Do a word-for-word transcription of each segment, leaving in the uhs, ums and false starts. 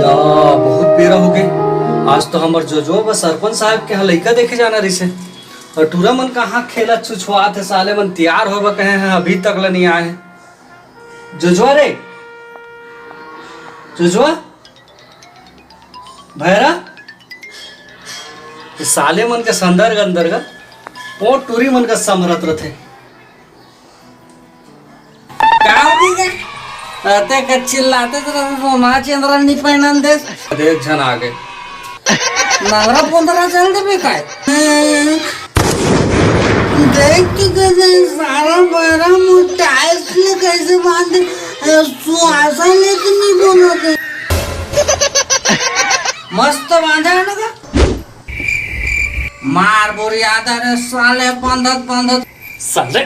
आ, बहुत बेरा हो गए। आज तो हमर जोजवा बर सरपंच साहब के यहाँ लइका देखे जाना रहिसे। और टूरा मन कहाँ खेलत छुछुआत हे, साले मन तैयार होबे कहे हैं, अभी तक ले नहीं आए हैं। जोजवा रे, जोजवा, भैरा, ये साले मन के संदर गंदर का, ओ टूरी मन का समरत रथे। का होगे? अते का चिल्लाते तो रहे, सोना चंद्रा नहीं पहनन दे। देख झन आगे। नवरा पंद्रह चल देबे काय? देख तो दे दे, सारा बहरा मुंह टाइल्स ले कैसे बांध दे? सुहासा ले तो नहीं बोलो दे। मस्त बांधा है ना का? मार बोरियादा रे साले, बांधत बांधत। साले,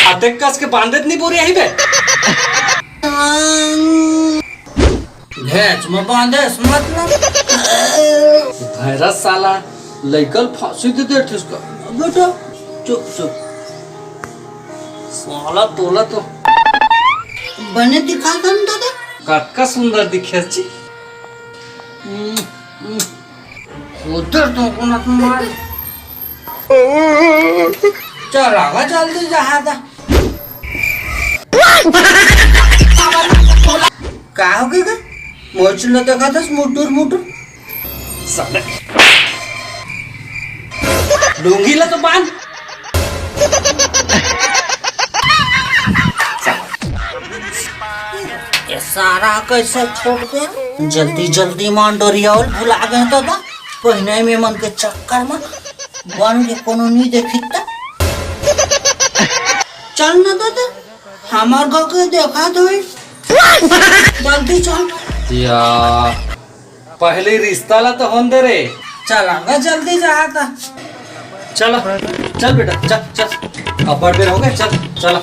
अतेक कस के बांधत नहीं बोरियाही बे। घेच में बांधेस मतलब। भैरा साला, लइकल फांसी दे दे ठिसका। बेटा, चुप चुप। साला तोला तो बने दिखा दन दादा। कतका सुंदर दिखे जी। हम्म, हम्म। उधर तो कोना मार। चल आवा जल्दी जहादा। का हो गया? मोच न देखा था मुटुर मुटुर। साले। लुंगी ला तो बांध। ये सारा कैसे छोड़ दे? जल्दी जल्दी मान डोरियावल भुला गए तो दा। पहिने में मन के चक्कर में बन के कोनो नहीं देखी त। चल ना दादा, हमार घर के देखा तो है। जल्दी चल। या, पहले रिश्ता ला तो होन दे रे। चल आगा जल्दी जा आता। चल, चल बेटा, चल, चल। अब बड़ बेर हो गए, चल, चल।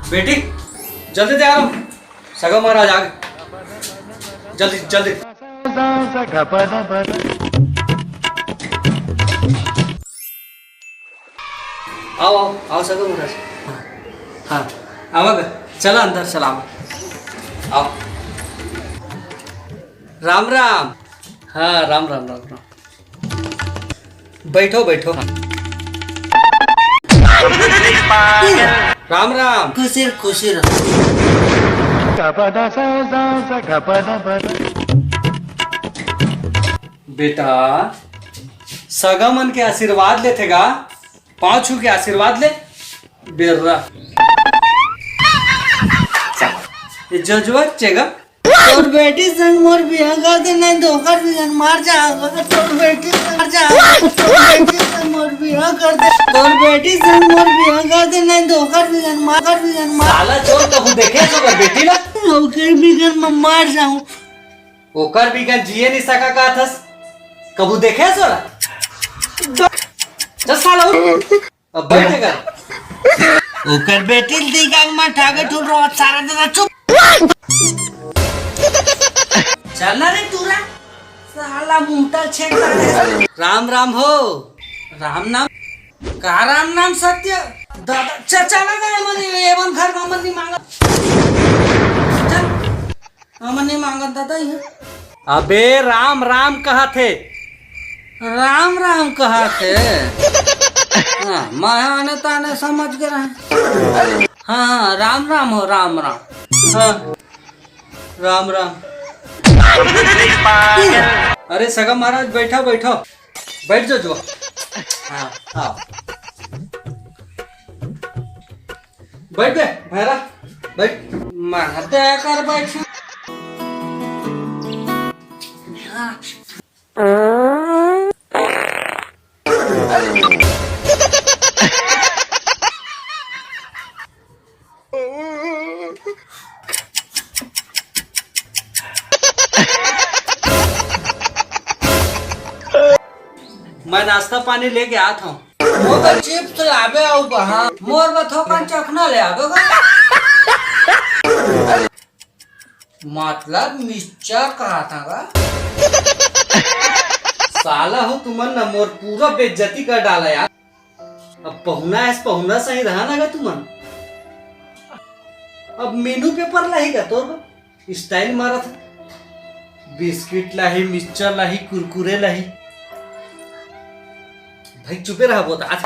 बेटी, जल्दी तैयार हो, सगा महाराज आ गए। जल्दी, जल्दी। आओ, आओ, आओ, सगा महाराज। हाँ, हाँ, आवा ग, चला अंदर, चला, आवा। आओ। राम राम। हाँ, राम राम, राम राम। बैठो, बैठो। राम राम। खुशी रहो, खुशी रहो। बेटा, सगा मन के आशीर्वाद लेथे गा, पाँव छू के आशीर्वाद ले। बेर्रा। ये जजुआ चेगा। तोर बेटी संग मोर बिहा कर दे, नहीं तो ओकर बिजन मार जाएगा। तोर बेटी संग मार जाएगा। तोर बेटी संग मोर बिहा कर दे। तोर बेटी संग मोर बिहा कर दे, नहीं तो ओकर बिजन मार, कर बिजन मार। साला चोर, कभू देखे हस ओकर बेटी ला? ओकर बिजन म मार जाऊं। ओकर बिजन जिए नहीं सका का थस? कभू देखे हस ओला? चल साला उठ। अब बैठेगा। ओकर बेटी ल दीगा म ठागे ठुल रोवत सारा दादा चुप। चल ना रे टूरा, साला मुंहटा छेक डाले। राम राम हो। राम नाम? का राम नाम सत्य? दादा, च-, चला गए मन, एवन घर में मन नहीं मांगा। चल। हमन नहीं मांगत दादा इहाँ। अबे राम राम कहत हे। राम राम कहत हे। हाँ, मैं आने ताने समझ के रहे। हाँ, हाँ, राम राम हो, राम राम। हाँ, राम राम। अरे सगा महाराज, बैठा, बैठा। बैठ जा जुआ। हाँ, हाँ। बैठ बे, भैरा, बैठ। महते कर बैठ। मैं नाश्ता पानी लेके आत हूँ। मोर बर चिप्स लाबे अउ बहा। मोर बर थोकन चखना ले आबे गा। मतलब मिक्सचर कहा था गा। साला हो तुमन ना मोर पूरा बेइज्जती कर डाला यार। अब पहुना है, पहुना सही रहा ना गा तुमन। अब मेनू पेपर लाही का तोर बर? स्टाइल मारत हे। बिस्किट लाही, मिक्सचर लाही, कुरकुरे लाही। भाई चुपे रहा, बहुत आज।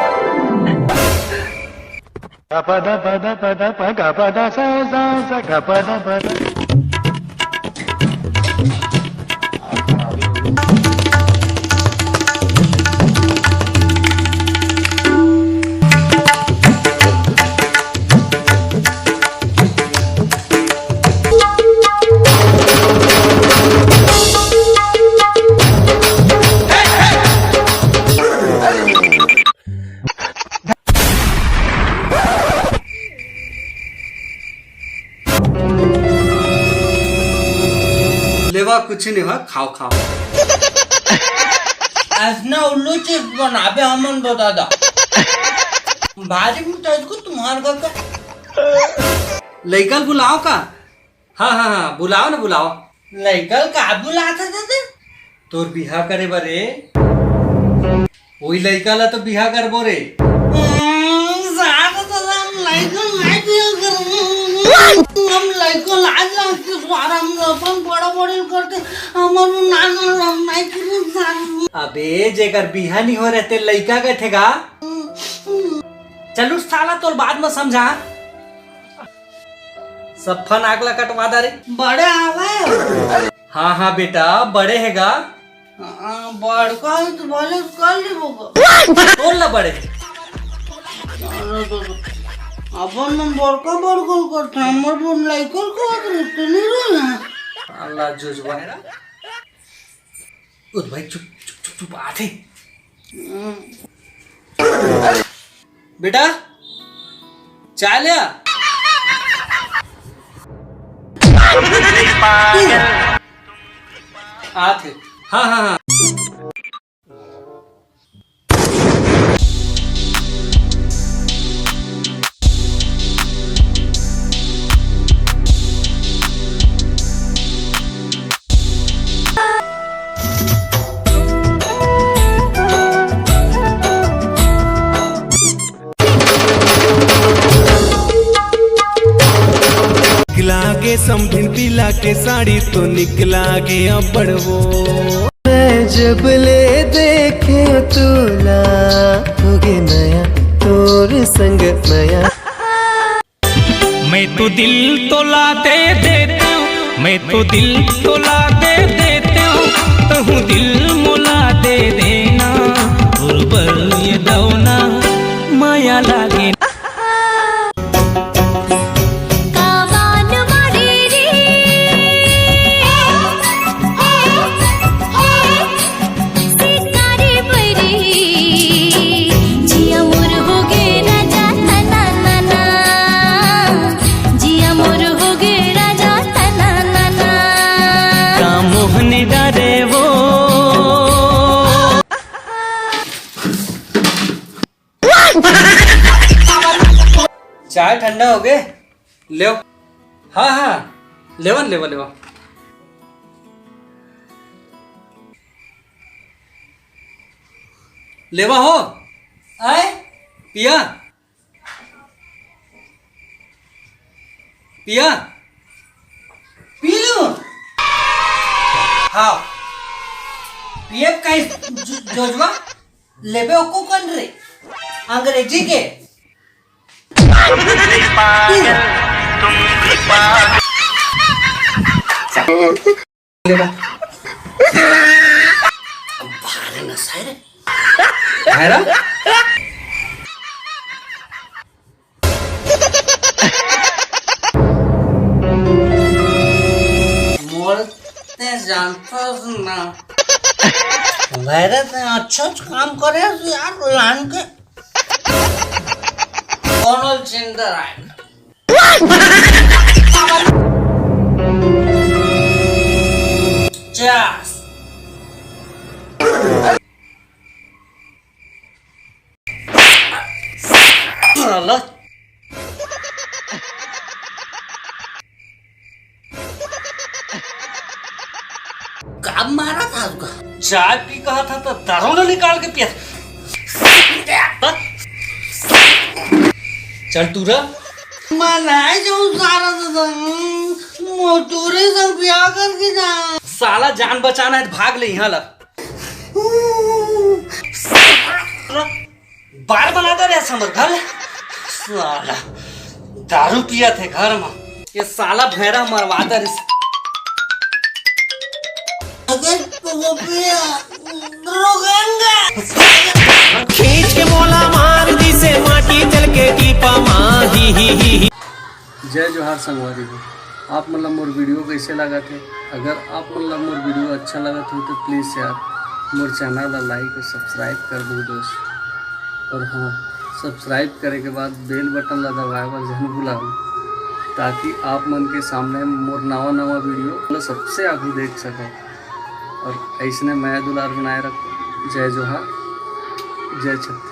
लेवा, कुछ नहीं हुआ, खाओ, खाओ। ऐसना उल्लू चिप्स बनाबे हमन बो दादा। भारी मिठाई को तुम्हार घर का। लइका ल बुलाओ का? हाँ, हाँ, हाँ, बुलाओ ना, बुलाओ। लइका ल का बुलात हे दादा? तोर बिहा करे बर रे। वही लइका ला तो बिहा करबो रे। हम्म, साला तो हम लइका नहीं बिहा करबो। हम लइका लाज लाग के सारा हम अपन बड़ा बड़ी करते, हमर नाना हम नहीं करू साला। अबे जेकर बिहा नहीं हो रहते लइका के ठेगा। चलू साला तोर बाद में समझा। सफा नाक ला कटवा दा रे। बड़े आवे। हाँ, हाँ बेटा, बड़े हेगा। हाँ, बड़का है तो भले कर लेबो गा। तोर ला बड़े। अरे तो, तो, अपन मन बड़का बड़का करते हैं, हमर मन लइका को तो नहीं रहे हैं। अल्लाह जुजवा है ना। ओ भाई चुप, चुप, चुप, चुप, आते। हम्म। बेटा, चाय ले आ। आत हे। हाँ, हाँ, हाँ। निकला के समधिन पीला के साड़ी तो निकला के अब्बड़ वो। मैं जब ले देखे तोला, होगे नया तोर संग मया। मैं तो दिल तोला दे देता हूँ, मैं तो दिल तोला दे देता हूँ, तहूँ दिल मोला दे देना, गुरबर ये दौना माया लागे। काबान मारे रे, शिकारी बरी, जिया मोर हो गे राजा तना नाना, जिया मोर हो गे राजा तना नाना। का मोहन डारे वो। चाय ठंडा हो गे, लेव। हाँ, हाँ, लेवन, लेवा, लेवा। लेवा हो, आए, पिया, पिया, पी लो। हाँ, पिए का इस जो-, जोजवा, लेबे ओको कन रे, अंग्रेजी के। मोर ते जानतोस ना। भैरव ते अच्छा काम करे यार, लान के। कोनो चिंता आए। Cheers। अब मारा था उसका। चाय पी कहा था तो दारू ना निकाल के पिया। चल टूरा। मैं नहीं जाऊँ सारा दादा, मजदूरी से ब्याह करके जा। साला जान बचाना है तो भाग ले यहाँ ला। बार बना दे रे हमर घर। साला दारू पिया थे घर में, ये साला भैरा मरवा दे रे। अगर पगपिया रोगंगा। खींच के मोला मार दिसे माटी चल के टीपा मा ही ही ही ही। जय जोहार संगवारी हो, आप मन ला मोर वीडियो कैसे लागत हे? अगर आप मन ला मोर वीडियो अच्छा लागत हो तो प्लीज यार मोर चैनल ला लाइक और सब्सक्राइब कर दो दोस्त। और हाँ, सब्सक्राइब करे के बाद बेल बटन ला दबाए बर झन भुलाओ, ताकि आप मन के सामने मोर नवा नवा वीडियो ला सबसे आगू देख सको। और ऐसने मया दुलार बनाए रखो। जय जोहार, जय छत्तीसगढ़।